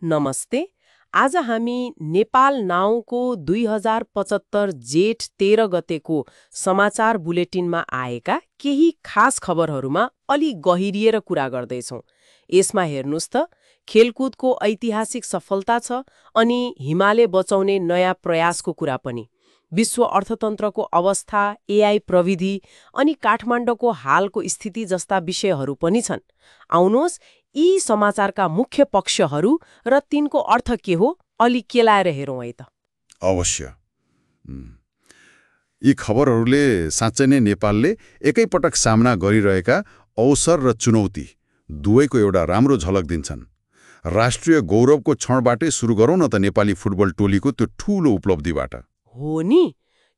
नमस्ते। आज हामी नेपाल नाउको 2075 जेठ 13 गतेको समाचार बुलेटिनमा आएका केही खास खबरहरूमा अलि गहिरिएर कुरा गर्दैछौँ। यसमा हेर्नुस् त, खेलकुदको ऐतिहासिक सफलता छ अनि हिमालय बचाउने नयाँ प्रयासको कुरा पनि। विश्व अर्थतन्त्रको अवस्था, एआई प्रविधि अनि काठमाडौँको हालको स्थिति जस्ता विषयहरू पनि छन्। आउनुहोस्, यी समाचारका मुख्य पक्षहरू र तिनको अर्थ के हो अलि केलाएर हेरौँ है त। अवश्य। यी खबरहरूले साँच्चै नै नेपालले एकैपटक सामना गरिरहेका अवसर र चुनौती दुवैको एउटा राम्रो झलक दिन्छन्। राष्ट्रिय गौरवको क्षणबाटै सुरु गरौँ न त नेपाली फुटबल टोलीको त्यो ठूलो उपलब्धिबाट। हो नि,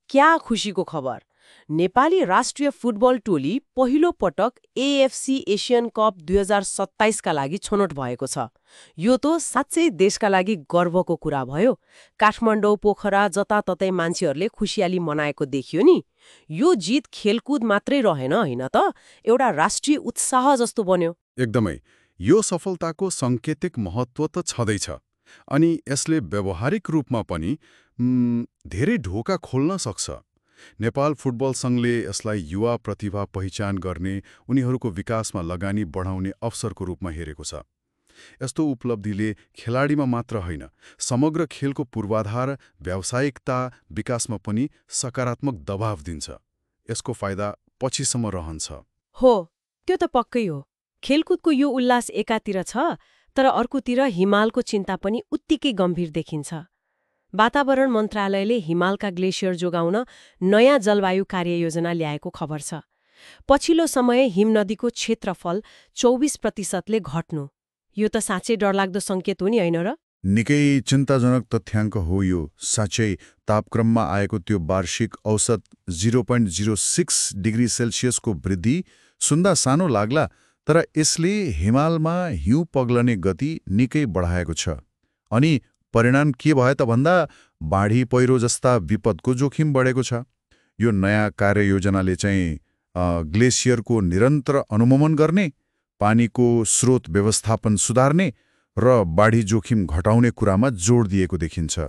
क्या खुसीको खबर! नेपाली राष्ट्रिय फुटबल टोली पहिलो पटक एएफसी एसियन कप 2027 का लागि छनौट भएको छ। यो त साँच्चै देशका लागि गर्वको कुरा भयो। काठमाडौँ, पोखरा जताततै मान्छेहरूले खुसियाली मनाएको देखियो नि। यो जित खेलकुद मात्रै रहेन हैन त, एउटा राष्ट्रिय उत्साह जस्तो बन्यो। एकदमै। यो सफलताको सांकेतिक महत्त्व त छँदैछ, अनि यसले व्यावहारिक रूपमा पनि धेरै ढोका खोल्न सक्छ। नेपाल फुटबल सङ्घले यसलाई युवा प्रतिभा पहिचान गर्ने, उनीहरूको विकासमा लगानी बढाउने अवसरको रूपमा हेरेको छ। यस्तो उपलब्धिले खेलाडीमा मात्र होइन, समग्र खेलको पूर्वाधार, व्यावसायिकता, विकासमा पनि सकारात्मक दबाव दिन्छ। यसको फाइदा पछिसम्म रहन्छ। हो, त्यो त पक्कै हो। खेलकुदको यो उल्लास एकातिर छ, तर अर्कोतिर हिमालको चिन्ता पनि उत्तिकै गम्भीर देखिन्छ। वातावरण मन्त्रालयले हिमालका ग्लेसियर जोगाउन नयाँ जलवायु कार्ययोजना ल्याएको खबर छ। पछिल्लो समय हिमनदीको क्षेत्रफल 24%ले घट्नु, यो त साँच्चै डरलाग्दो सङ्केत हो नि, होइन र? निकै चिन्ताजनक तथ्याङ्क हो यो। साँच्चै तापक्रममा आएको त्यो वार्षिक औसत 0.06 डिग्री सेल्सियसको वृद्धि सुन्दा सानो लाग्ला, तर यसले हिमालमा हिउँ पग्लने गति निकै बढाएको छ। अनि परिणाम के भयो त भन्दा बाढी पहिरो जस्ता विपदको जोखिम बढेको छ। यो नयाँ कार्ययोजनाले चाहिँ ग्लेसियरको निरन्तर अनुगमन गर्ने, पानीको स्रोत व्यवस्थापन सुधार्ने र बाढी जोखिम घटाउने कुरामा जोड दिएको देखिन्छ।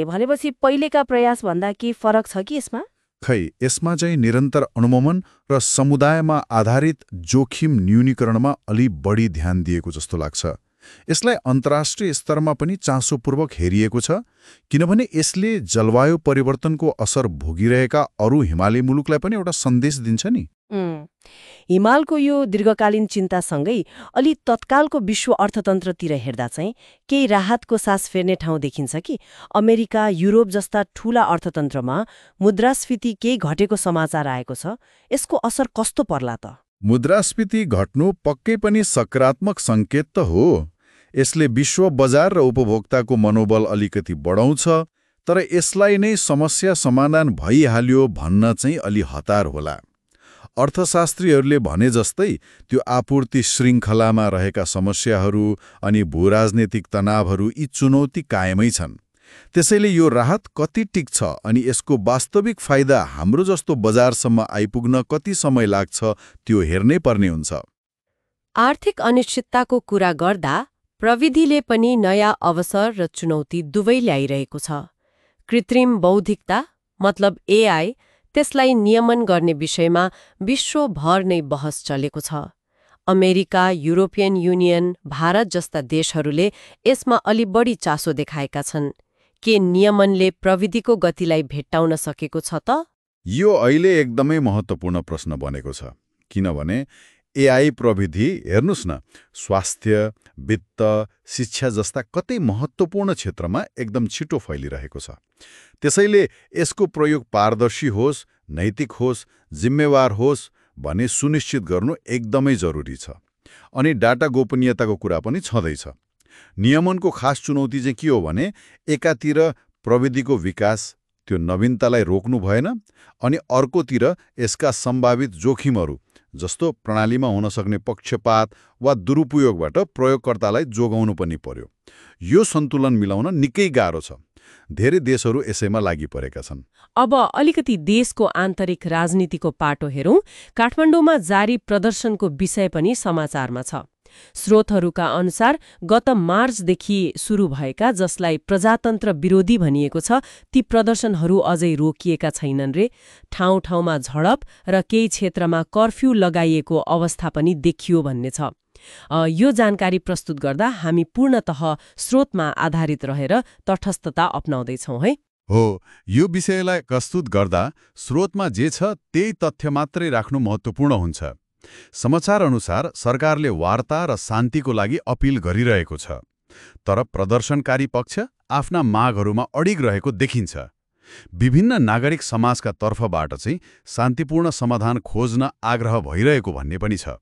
भनेपछि पहिलेका प्रयास भन्दा के फरक छ कि यसमा? खै, यसमा चाहिँ निरन्तर अनुगमन र समुदायमा आधारित जोखिम न्यूनीकरणमा अलि बढी ध्यान दिएको जस्तो लाग्छ। यसलाई अन्तर्राष्ट्रिय स्तरमा पनि चासोपूर्वक हेरिएको छ, किनभने यसले जलवायु परिवर्तनको असर भोगिरहेका अरू हिमाली मुलुकलाई पनि एउटा सन्देश दिन्छ नि। हिमालको यो दीर्घकालीन चिन्तासँगै अलि तत्कालको विश्व अर्थतन्त्रतिर हेर्दा चाहिँ केही राहतको सास फेर्ने ठाउँ देखिन्छ कि अमेरिका, युरोप जस्ता ठूला अर्थतन्त्रमा मुद्रास्फीति केही घटेको समाचार आएको छ। यसको असर कस्तो पर्ला त? मुद्रास्फीति घट्नु पक्कै पनि सकारात्मक सङ्केत त हो। यसले विश्व बजार र उपभोक्ताको मनोबल अलिकति बढाउँछ, तर यसलाई नै समस्या समाधान भइहाल्यो भन्न चाहिँ अलि हतार होला। अर्थशास्त्रीहरूले भने जस्तै त्यो आपूर्ति श्रृङ्खलामा रहेका समस्याहरू अनि भूराजनीतिक तनावहरू यी चुनौती कायमै छन्। त्यसैले यो राहत कति टिक्छ अनि यसको वास्तविक फाइदा हाम्रो जस्तो बजारसम्म आइपुग्न कति समय लाग्छ, त्यो हेर्नै पर्ने हुन्छ। आर्थिक अनिश्चितताको कुरा गर्दा प्रविधिले पनि नयाँ अवसर र चुनौती दुवै ल्याइरहेको छ। कृत्रिम बौद्धिकता मतलब एआई, त्यसलाई नियमन गर्ने विषयमा विश्वभर नै बहस चलेको छ। अमेरिका, युरोपियन युनियन, भारत जस्ता देशहरूले यसमा अलि बढी चासो देखाएका छन्। के नियमनले प्रविधिको गतिलाई भेट्टाउन सकेको छ त? यो अहिले एकदमै महत्त्वपूर्ण प्रश्न बनेको छ, किनभने एआई प्रविधि हेर्नुस् न, स्वास्थ्य, वित्त, शिक्षा जस्ता कतै महत्त्वपूर्ण क्षेत्रमा एकदम छिटो फैलिरहेको छ। त्यसैले यसको प्रयोग पारदर्शी होस्, नैतिक होस्, जिम्मेवार होस् भन्ने सुनिश्चित गर्नु एकदमै जरुरी छ। अनि डाटा गोपनीयताको कुरा पनि छँदैछ। नियमनको खास चुनौती चाहिँ के हो भने, एकातिर प्रविधिको विकास, त्यो नवीनतालाई रोक्नु भएन, अनि अर्कोतिर यसका सम्भावित जोखिमहरू जस्तो प्रणालीमा हुन सक्ने पक्षपात वा दुरुपयोगबाट प्रयोगकर्तालाई जोगाउनु पनि पर्यो। यो सन्तुलन मिलाउन निकै गाह्रो छ। धेरै देशहरू यसैमा लागि परेका छन्। अब अलिकति देशको आन्तरिक राजनीतिको पाटो हेरौँ। काठमाडौँमा जारी प्रदर्शनको विषय पनि समाचारमा छ। स्रोतहरूका अनुसार गत मार्चदेखि सुरु भएका, जसलाई प्रजातन्त्र विरोधी भनिएको छ, ती प्रदर्शनहरू अझै रोकिएका छैनन् रे। ठाउँ ठाउँमा झडप र केही क्षेत्रमा कर्फ्यू लगाइएको अवस्था पनि देखियो भन्ने छ। यो जानकारी प्रस्तुत गर्दा हामी पूर्णतः स्रोतमा आधारित रहेर तटस्थता अपनाउँदैछौँ है। हो, यो विषयलाई प्रस्तुत गर्दा स्रोतमा जे छ त्यही तथ्य मात्रै राख्नु महत्त्वपूर्ण हुन्छ। समाचार अनुसार सरकारले वार्ता र शान्तिको लागि अपिल गरिरहेको छ, तर प्रदर्शनकारी पक्ष आफ्ना मागहरूमा अडिग रहेको देखिन्छ। विभिन्न नागरिक समाजका तर्फबाट चाहिँ शान्तिपूर्ण समाधान खोज्न आग्रह भइरहेको भन्ने पनि छ।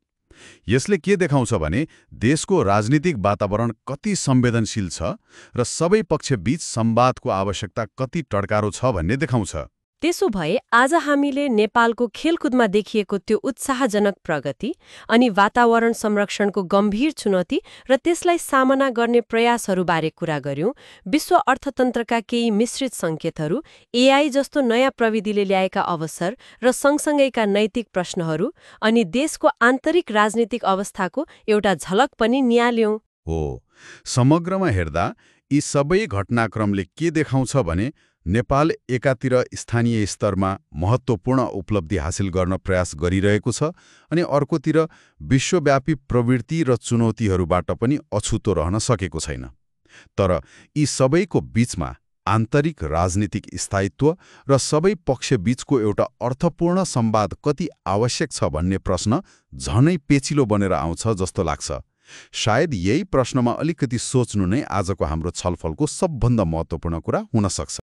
यसले के देखाउँछ भने देशको राजनीतिक वातावरण कति संवेदनशील छ र सबै पक्षबीच संवादको आवश्यकता कति टड्कारो छ भन्ने देखाउँछ। त्यसो भए आज हामीले नेपालको खेलकुदमा देखिएको त्यो उत्साहजनक प्रगति अनि वातावरण संरक्षणको गम्भीर चुनौती र त्यसलाई सामना गर्ने प्रयासहरूबारे कुरा गर्यौं। विश्व अर्थतन्त्रका केही मिश्रित सङ्केतहरू, एआई जस्तो नयाँ प्रविधिले ल्याएका अवसर र सँगसँगैका नैतिक प्रश्नहरू अनि देशको आन्तरिक राजनीतिक अवस्थाको एउटा झलक पनि निहाल्यौं। हो, समग्रमा हेर्दा यी सबै घटनाक्रमले के देखाउँछ भने नेपाल एकातिर स्थानीय स्तरमा महत्त्वपूर्ण उपलब्धि हासिल गर्न प्रयास गरिरहेको छ अनि अर्कोतिर विश्वव्यापी प्रवृत्ति र चुनौतीहरूबाट पनि अछुतो रहन सकेको छैन। तर यी सबैको बीचमा आन्तरिक राजनीतिक स्थायित्व र सबै पक्षबीचको एउटा अर्थपूर्ण संवाद कति आवश्यक छ भन्ने प्रश्न झनै पेचिलो बनेर आउँछ जस्तो लाग्छ। सायद यही प्रश्नमा अलिकति सोच्नु नै आजको हाम्रो छलफलको सबभन्दा महत्त्वपूर्ण कुरा हुन सक्छ।